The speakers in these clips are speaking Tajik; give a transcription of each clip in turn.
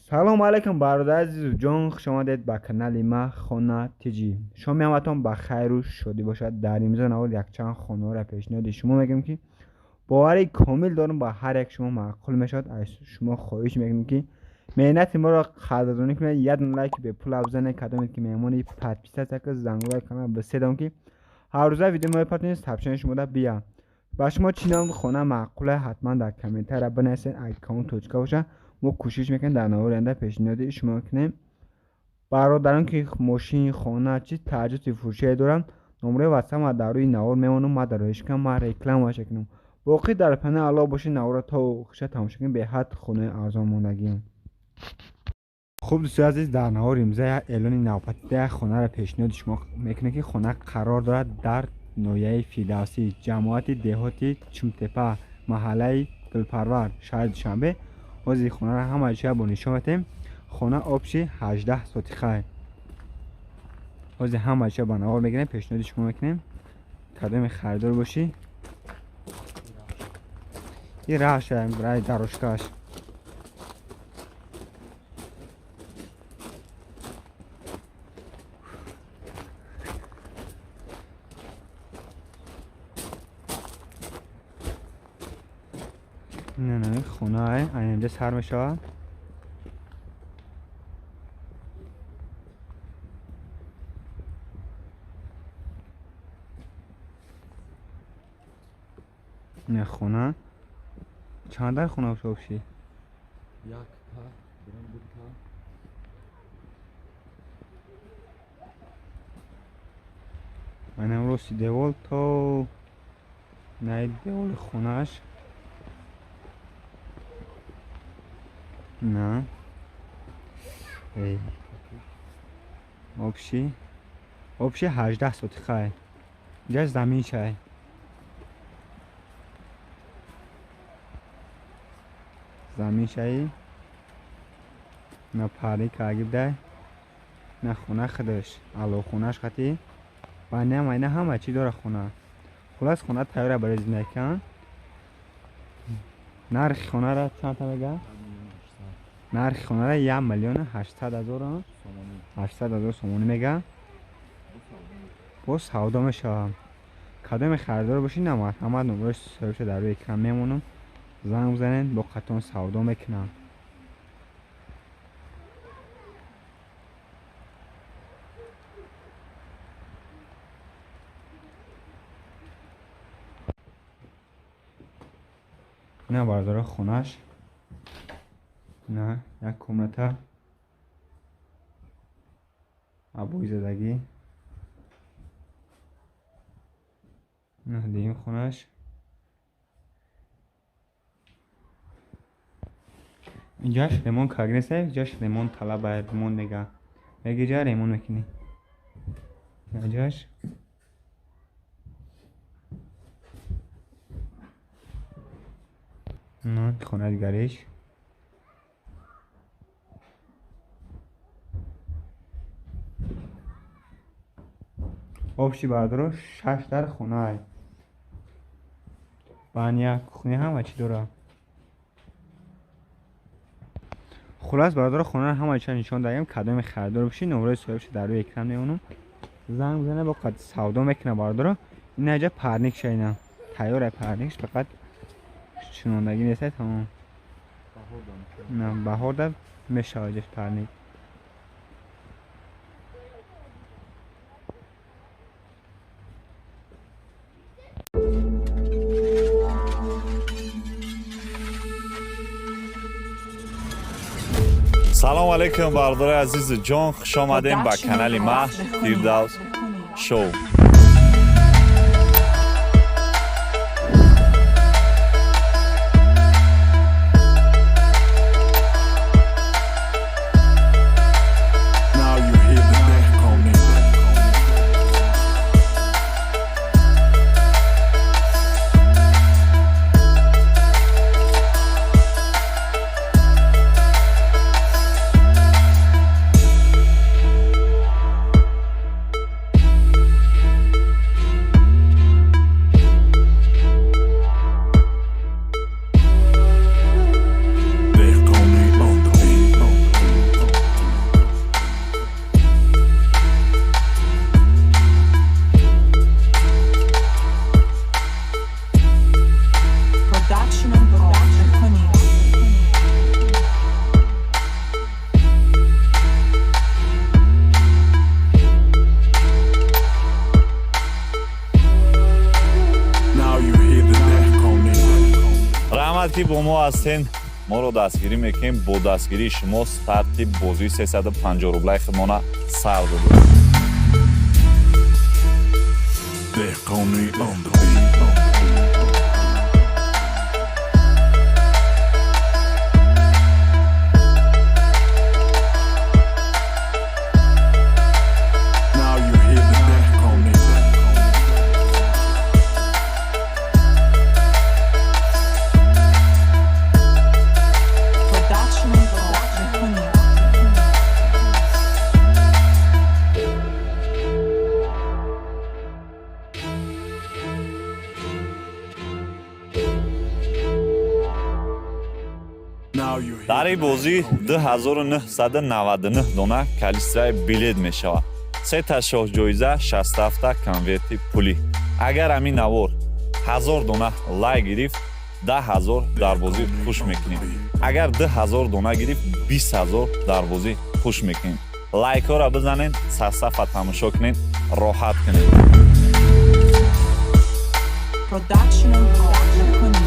Салом алейкум, бародари азизу ҷон, хуш омадед ба канали ма Хона Тиҷӣ. Шоми ҳаматон ба хайру шодӣ бошад. Дар имзо навор якчанд хонаҳоро пешниҳоди шумо мекунем, ки бовари комил дорам, ба ҳар як шумо маъқул мешавад. Аз шумо хоҳиш мекунем, ки меҳнати моро қадрдонӣ кунед, як лайк бепул бизанед, кадомед ки меҳмони подписаться кунед, зангӯлаи канал биседам, ки ҳаррӯза видео мо мепартонем, сообщение шумода бия. Ба шумо чӣ ном хона маъқула, ҳатман дар комментария бинависед. Аккаунт точка боша, мо кӯшиш мекунем, дар навори оянда пешниҳоди шумо кунем. Бародарон, ки мошин, хона, чи таҷҳизоти фурӯшие доранд, номраи ватсап дар рӯи навор мемонам, ма дар роҳиш кунам, ма рекламаша кунам. Боқӣ дар паноҳи Аллоҳ бошед, наворро то охиша тамошо кунед, беҳад хонаи арзон мондагиам. Хуб, дӯстои азиз, дар навори имрӯза як эълони навбатида як хонаро пешниҳоди шумо мекунем, ки хона қарор дорад дар ноҳияи Фирдавсӣ, ҷамоати деҳоти Чумтепа, маҳаллаи Гулпарвар, шаҳри Душанбе. Ҳозир хонаро ҳама ҷоя бо нишон метем. Хона общий 18 сотиха. Ҳозир ҳама ҷоя ба навор мегирем, пешниҳоди шумо мекунем. Кадоме харидор бошӣ, и раҳша, раи дорожкаш. Не, хона инҷа сар мешавад. Не, хона чанд дар хона боша общий? Якта, дута. Манам рости девол то най деволи хонааш. На. Эй. Общий. Общий 18 сотиха. Инҷа замин шай. Замин шай. На пари кагиб дай. На хона худаш. Ало хонаш хати. Баня майна ҳама чӣ дора хона. Хулас, хона тайёра барои зиндагӣ. Нархи хонара чанд та мега? Нархи хонара 1 800 000, 800 000 сомонӣ мега. Боз савдо мешавад. Кадоме харидор бошӣ, на, марҳамат, номрои соҳибша дар рӯи экран мемонам, занг бизанед, бо қатон савдо мекунам. На, бародаро, хонаш на як комната, обои задагӣ. На дуюм хонаш. Инҷаш ремонт карда неста, инҷаш ремонт талаба, ремонт мега. Меги ҷа ремонт мекунӣ. Инҷаш на хона дигариш. Общий, бародаро, шаш дар хонае. Баня, кухня, ҳама чӣ дора. Хулас, бародаро, хонаро ҳама чиро нишон даҳем. Кадоме харидор бошӣ, номрои соҳибша дар рӯи экран мемонам, занг бизане, бо қад савдо мекуна. Бародаро, ина ҷа парник ша, ина тайёра парникш, фақат шунондагӣ неста, тамом. На баҳорда мешавад ҷаш парник. Салом алейкум, бародари азизу ҷон, хуш омадем ба канали ма Фирдавс Шоу. Now you hear the Dehkoni. Қати бо мо ҳастен, моро дастгирӣ мекунем. Бо дастгирии шумо старти бозии 350 рублаи худмона сар додем. Dehqoni on the beat. Now you hear the Dehqoni. Production Dehqoni. Now you hear Дар ин бозӣ 2999 дона количествои билет мешавад, сета шоҳҷоиза, 67 конверти пулӣ. Агар ҳамин навор 1000 дона лайк гирифт, 10 000 дар бозӣ хуш мекунем. Агар 2000 дона гирифт, 20 000 дар бозӣ хуш мекунем. Лайкҳоро бизанед, сарсафа тамошо кунед, роҳат кунед. Production Dehqoni.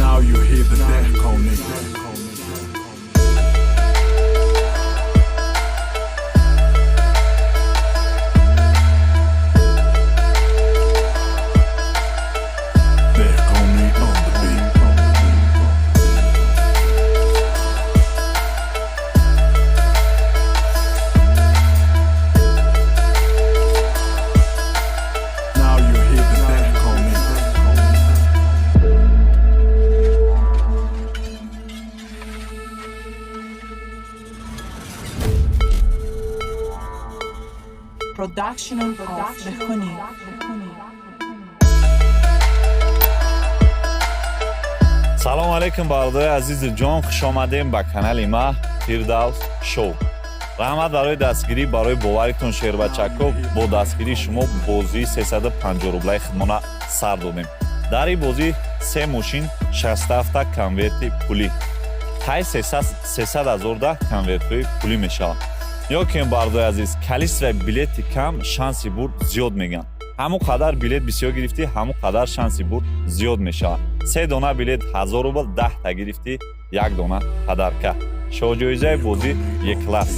Now you hear the Dehqoni. Dehqoni on the beat. Now you hear the Dehqoni. Production Dehqoni. Салому алейкум, бародари азизи ҷон, хушомадем ба канали ма, Фирдавс Шоу. Раҳмат барои дастгирӣ, барои боваритон, шербачако. Бо дастгирии шумо бозии 350 рублаи худмона сар додем. Дар ин бозӣ се мошин, 67 конверти пулӣ, тай 300 ҳазорда конвертҳои пулӣ мешавад. Ё ки, бародари азиз, количествои билети кам, шанси бурд зиёд мегӯянд. Ҳамон қадар билет бисёр гирифтӣ, ҳамон қадар шанси бурд зиёд мешавад. Се дона билет 1000 рубл, 10-та гирифтӣ, як дона подарка. Шоҳҷоизаи бозӣ Е-класс,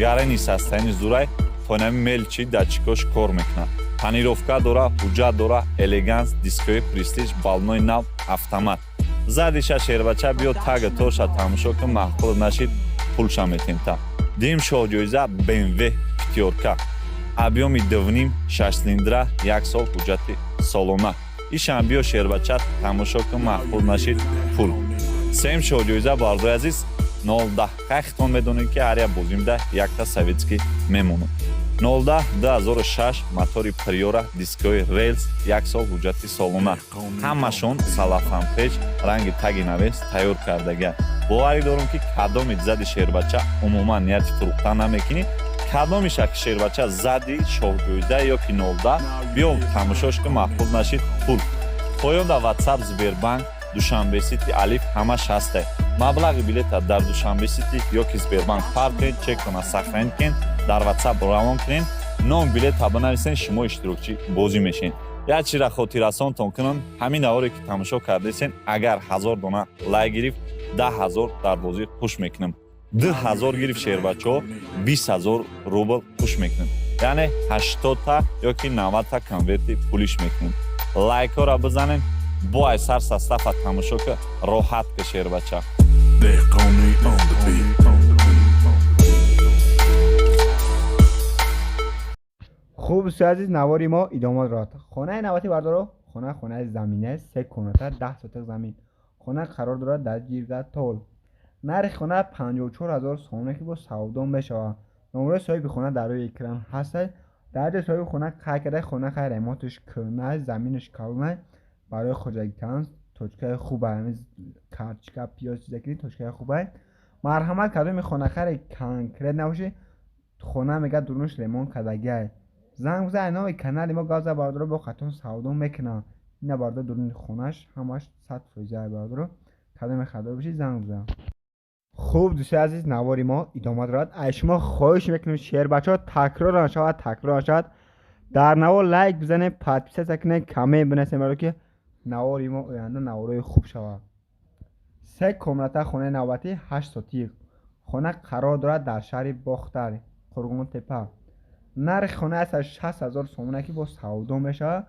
гарени састани зурай, тонами мелчи датчикош кор мекунад, тонировка дора, ҳуҷҷат дора, элеганс, дискои престиж, балонои нав, автомат. Задиша, шербача, биё, тага тоша тамошо кун, маъқул нашид, пулша метем. Та дим шоҳҷоиза БМВ пятёрка, объёми 2,5, шашцилиндра, як сол ҳуҷҷати солона. Ишам биё, шербача, тамошо кун, маъқул нашид, пул. Сем шоҳҷоиза, бардои азиз, 010. Хайтон медонед, ки ҳар як бозимда якта советский мемонад. 010 2006, мотори Приора, дискои рельс, як сол ҳуҷҷати солона. Ҳамашон салафанпеч, ранги таги навес тайёр кардага. Боварӣ дорум, ки кадоми зади, шербача, умуман нияти фурӯхтан намекунӣ. Кадомиша ки, шербача, зади шоҳҷоиза ё ки 010, биё, тамошош ки, маъқул нашид, пул. Поён дар Ватсап, Сбербанк, Душанбе Сити, Алиф, ҳамаш ҳасте. Маблағи билета дар Душанбе Сити ё ки Сбербанк фарқ кунед, чекона сохранить кунед, дар Ватсап равон кунед, ном билета бинависен, шумо иштирокчӣ бозӣ мешед. Як чизра хотиррасонтон кунам: ҳамин наворе ки тамошо кардесен, агар 1000 дона лайк гирифт, 10 000 дар бозӣ хуш мекунам. 2000 гирифт, шербачаҳо, 20 000 рубл хуш мекунем, яъне 80-та ё ки 90-та конверти пулиш мекунем. Лайкҳоро бизанем, бо ай сар састафа тамошо ка, роҳат ка, шербача. Dehqoni on the beat. Хуб, дӯстои азиз, навори мо идома дорад. Хонаи навбати, бардоро, хона хонаи замина, се комната, 10 сотиқ замин. Хона қарор дорад дар Ҷиргатол. Нархи хона 54 000 сомоне, ки бо савдо мешавад. Номерои соҳиби хона дар рӯи экран ҳастад. Дар ҷои соҳиби хона қайд карда, хона хай ремонташ кӯна, заминаш калона, барои хоҷагӣ кардан точкаи хуба, картошка, пиёз чиза кунӣ, точкаи хуба. Марҳамат, кадоми хонахаре конкрет набошӣ, хона мега дурунаш ремонт кардагиай, занг бизан, номи канали мо гап зад, бародаро, бо хатон савдо мекунам. Ина, бародар, дуруни хонаш ҳамаш 100%-а. Бародаро, кадоме хардор бошӣ, занг бизан. Хуб дӯстои азиз, навори мо идома дорад. Аз шумо хоҳиш мекунем, шербачаҳо, такрор нашавад, такрор нашавад. Дар навор лайк бизанед, подписаться кунед, коммент бинависед, барои ки навори мо оянда наворои хуб шавад. Се комната хонаи навбатӣ 8 сотиқ. Хона қарор дорад дар шаҳри Бохтар, Қурғонтепа. Нархи хона аст 60 000 сомона, ки бо савдо мешавад.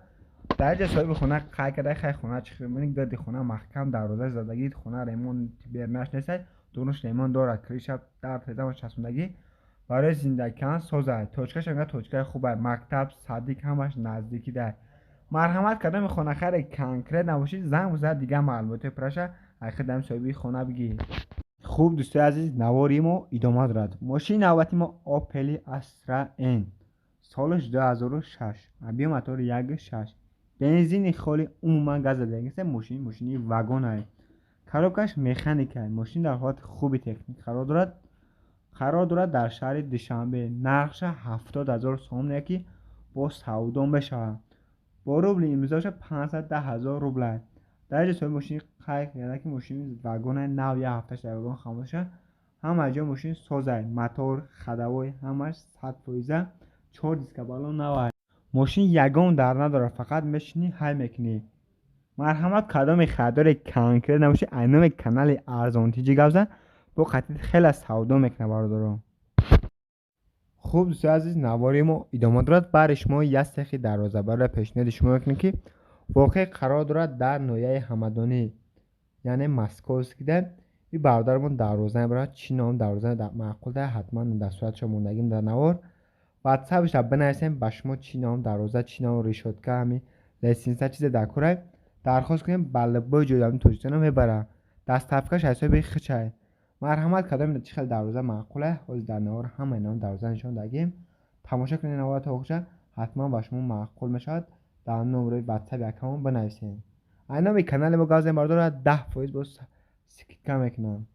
Дар ҷа соҳиби хона қайд карда, хай хона чӣ мебинед, гирди хона маҳкам, дарвоза задагӣ, хона ремонт бернаш нест, дурунаш ремонт дорад, крыша дар тезама часпондагӣ, барои зиндагӣ кардан созад. Точкаш ҳам точкаи хуб аст, мактаб, садик ҳамаш наздикӣ дар. Марҳамат, кардами хонахаре конкрет набошид, занг бизанед, дигар маълумоти пурраша ай худам соҳиби хона бигир. Хуб дӯстои азиз, навори мо идома дорад. Мошини навбати мо Opel Astra N, солаш 2006, объем мотори 1,6, бензини холи, умуман газ задагист. Мошин мошини вагонае, коробкаш механикае. Мошин дар ҳолати хуби техник қарор дорад. Қарор дорад дар шаҳри Душанбе. Нархша 70 000 сомоне, ки бо савдо мешавад. Бо рубли имрӯзаша 510 000 рубла. Дар ҷо соҳиби мошини қайд карда, ки мошини вагонаи нав, як ҳафташ дар вагон хамоша. Ҳама ҷо мошин созай, мотор, ходовой ҳамаш 100%, чор диска балон навай. Мошин ягон дар надорад, фақат мешинӣ, ҳай мекунӣ. Марҳамат, кадоми харидори конкрет набошӣ, ай номи канали Арзонтиҷӣ гап зан, бо қатъи хеле савдо мекунад бародарон. Хуб дӯстои азиз, навори мо идома дорад. Баъди шумо як сехи дарвозабарро пешниҳоди шумо мекунем, ки воқеъ қарор дорад дар ноҳияи Ҳамадонӣ, яъне Московскида. И бародарамон дарвоза мебарад. Чӣ ном дарвоза маъқул да, ҳатман дар суратшо мондагим дар навор. Ватсапша бинависем, ба шумо чӣ ном дарвоза, чӣ ном решётка, ҳами лестница, чизе дар корай дархост кунем, ба любой ҷои ҳамин Тоҷикистона мебарад. Доставкаш ҳисоби хичай. Марҳамат, кадоме чӣ хел дарвоза маъқуле, ҳозир дар навор ҳамаи ном дарвоза нишон дагем. Тамошо кунед навора то охирша, ҳатман ба шумо маъқул мешавад. Дар номерои ватсапи акамон бинависем. Ай номи канали мо гап занем, бародаро, 10% боз скидка мекунам.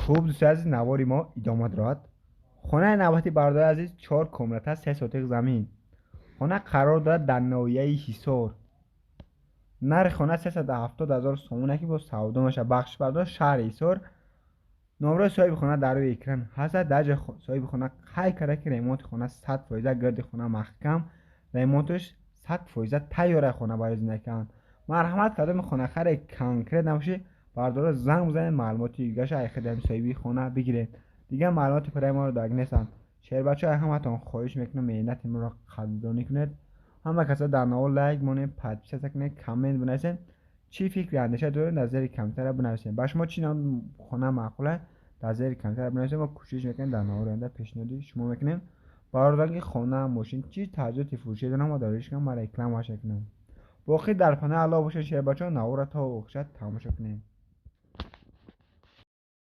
Хуб дӯстои азиз, навори мо идома дорад. Хонаи навбати бародари азиз чор комната, се сотиқ замин. Хона қарор дорад дар ноҳияи Ҳисор. Нархи хона 370 000 сомоне, ки бо савдо мешавад. Бахши бардор, шаҳри Ҳисор. Номрои соҳиби хона дар рӯи экран ҳаст. Дар ҷои соҳиби хона қайд карда, ки ремонти хона 100%, гирди хона маҳкам, ремонташ 100% тайёра, хона барои зиндагӣ кардан. Марҳамат, кадоми хонахаре конкрет набошӣ, бардора, занг бизанед, маълумоти дигаша ай хидами соҳиби хона бигиред. Дигар маълумоти пурраи моро даг нестанд. Шербачаҳо, ҳаматон хоҳиш мекунам, меҳнати моро қадрдонӣ кунед. Ҳама каса дар навор лайк монед, подписаться кунед, коммент бинависед. Чӣ фикри андеша доред, дар зери комментария бинависед. Ба шумо чӣ ном хона маъқул аст, дар зери комментария бинависед. Мо кӯшиш мекунем, дар навори оянда пешниҳоди шумо мекунем. Бародарон, ки хона, мошин, чӣ таҷҳизоти фурӯшӣ дорам, мо дар рӯи ман рекламааш мекунам. Боқӣ дар паноҳи Аллоҳ бошед, шербачаҳо, наворро то охирша тамошо кунед.